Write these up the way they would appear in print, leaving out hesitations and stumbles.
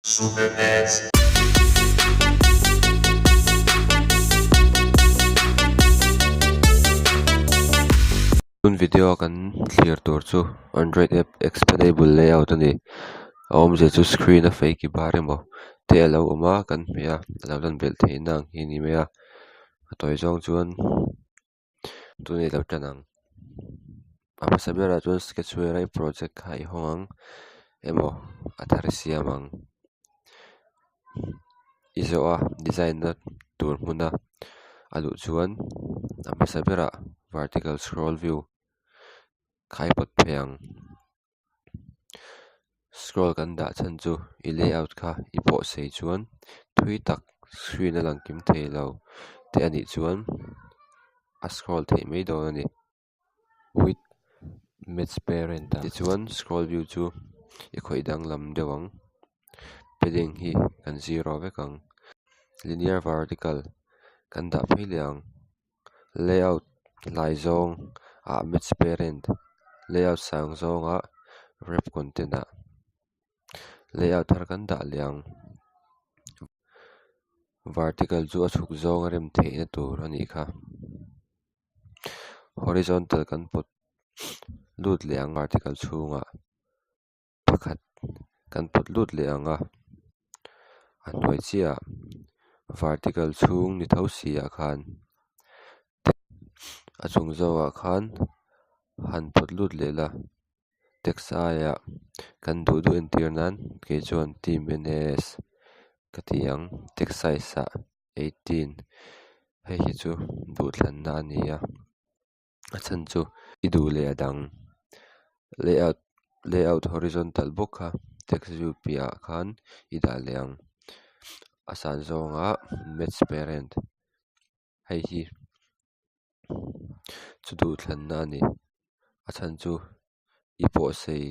Superpants. Tun video a kan thlir tur chu android app expandable layout a ni a awmzia chu screen a fei ki bar emaw te a lo awm a kan hmeh a a lo lan belh theih na ang hi a ni mai a a tawi zawng chuan tun i lo tan ang a hmasa berah chuan sketchware a i project kha i hawng ang emaw a thar i siam ang i zawh a design na tur hmuna a luh chuan a hmasa berah vertical scroll view kha i pawt phei ang. Scroll kan dah chhan chu i layout kha i pawh sei chuan thui tak screen a lang kim thei lo te a nih chuan a scroll theih mai dawn a ni. With match parent ah tichuan scroll view chu i khawih danglam deuh ang. Padding hi kan zero vek ang. Linear vertical kan dah phei leh ang. Layout hlai zawng ah match parent layout sang zawng ah wrap content ah layout thar kan dah leh ang. Vertical chu a chhuk zawng a rem theihna tur a nih kha. Horizontal kan pawt lut leh ang vertical chhungah pakhat kan pawt lut leh ang a a hnuai chiahah vertical chhung ni tho si ah khan a chung zawkah khan han pawt lut leh la text aiah kan duh duh entir nan kei chuan team N A S ka ti ang text size ah. 18 hei hi chu duhthlanna a ni a a chhan chu i duh leh a dang layout layout horizontal bawk kha text view piahah khan i dah leh ang a san zawngah match parent hei hi chu duhthlanna a ni a chhan chu i pawhsei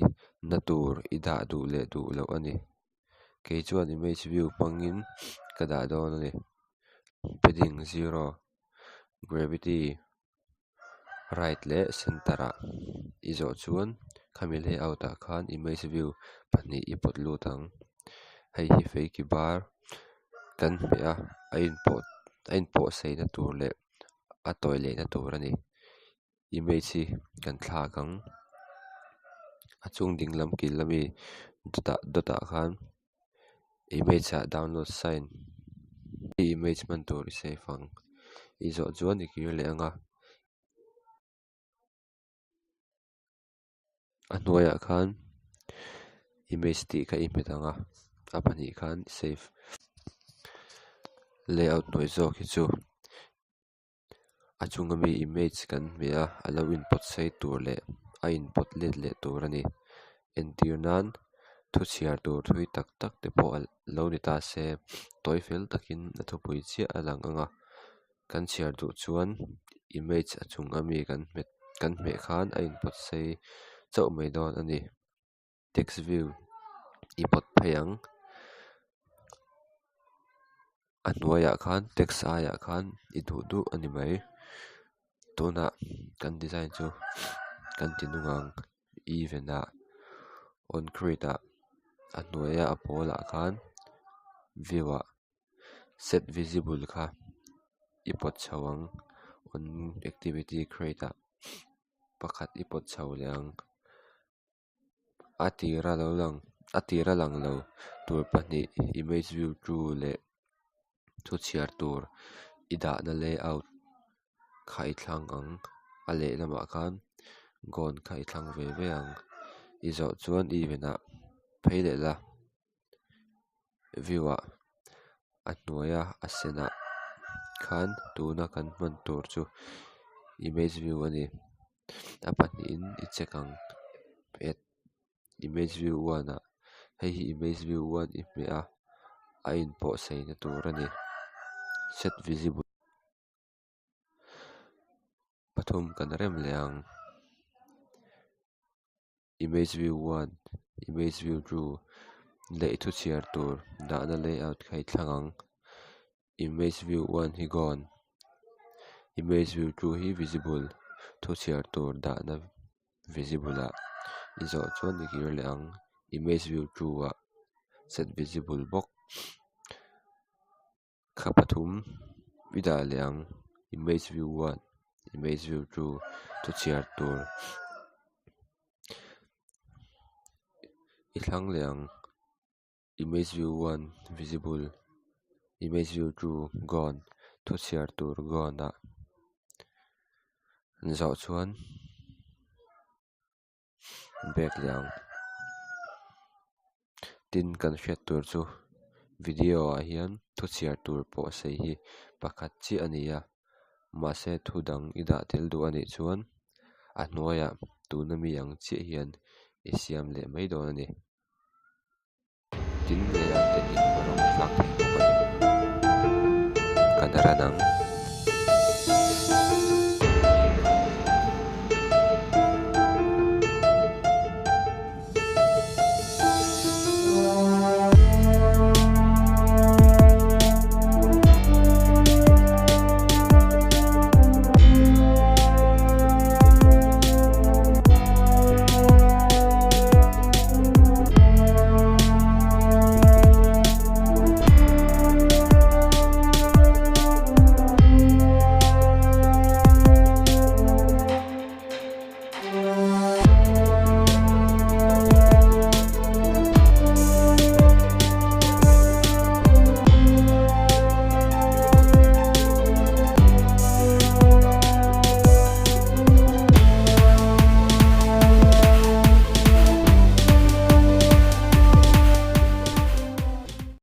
na tur i dah duh leh duh loh a ni. Kei chuan image view hmangin ka dah dawn a ni. Padding zero gravity right leh center ah i zawh chuan khami layout ah khan image view pahnih i pawt lut ang. Hei hi fei ki bar kan hmeh a a inpawh a inpawhsei na tur leh a tawi lehna tur a ni. Image hi kan thlak ang a chung ding lam kil ami dawtah dawtah khan image ah download sign i image hman tur i save ang i zawh chuan i kir leh ang a. A hnuaiah khan image tih kha i hmet ang a a pahnih khan save layout hnuai zawk hi chu. A chunga mi image kan hmeh a a lo inpawt sei tur leh a inpawt let leh tur a ni entir nan thu chhiar tur thui tak tak te pawh lo ni ta se tawi fel takin a thupui chiah a lang ang a kan chhiar duh chuan image a chung ami kan hmet kan hmeh khan a inpawt sei chauh mai dawn a ni. Text view i pawt phei ang a hnuaiah khan text aiah khan i duh duh a ni mai tunah kan design chu kan ti nung ang event ah on create ah a hnuaia a pawl ah khan view ah set visible kha i pawt chho ang on activity create ah pakhat i pawt chho leh ang. A tira lo lang a tira lang lo tur pahnih image view true leh thu chhiar tur i dahna layout kha i thlang ang a lehlamah khan gone kha i thlang ve ve ang i zawh chuan event ah phei leh la view ah a hnuaia a senah khan tuna kan hman tur chu image view a ni. A pahnihin i check ang at image view one ah hei hi image view one i hmeh a a inpawh sei na tur a ni set visible pathum kan rem leh ang image view one image view two leh i thu chhiar tur dahna layout kha i thlang ang. Image view one hi gone image view two hi visible thu chhiar tur dahna visible ah i zawh chuan i kir leh ang image view two ah. Set visible bawk. Kha pathum i dah leh ang image view one image view two thu chhiar tur i thlang leh ang image view one visible image view two gone thu chhiar tur gone ah zawh chuan back leh ang. Tin kan hriat tur chu video ah hian thu chhiar tur pawh sei hi pakhat chiah a ni a mahse thu dang i dah tel duh a nih chuan a hnuaiah tuna mi ang chiah hian i siam leh mai dawn a ni. Tin layout te hi rawng thlak thei bawk a ni. Kan ran ang.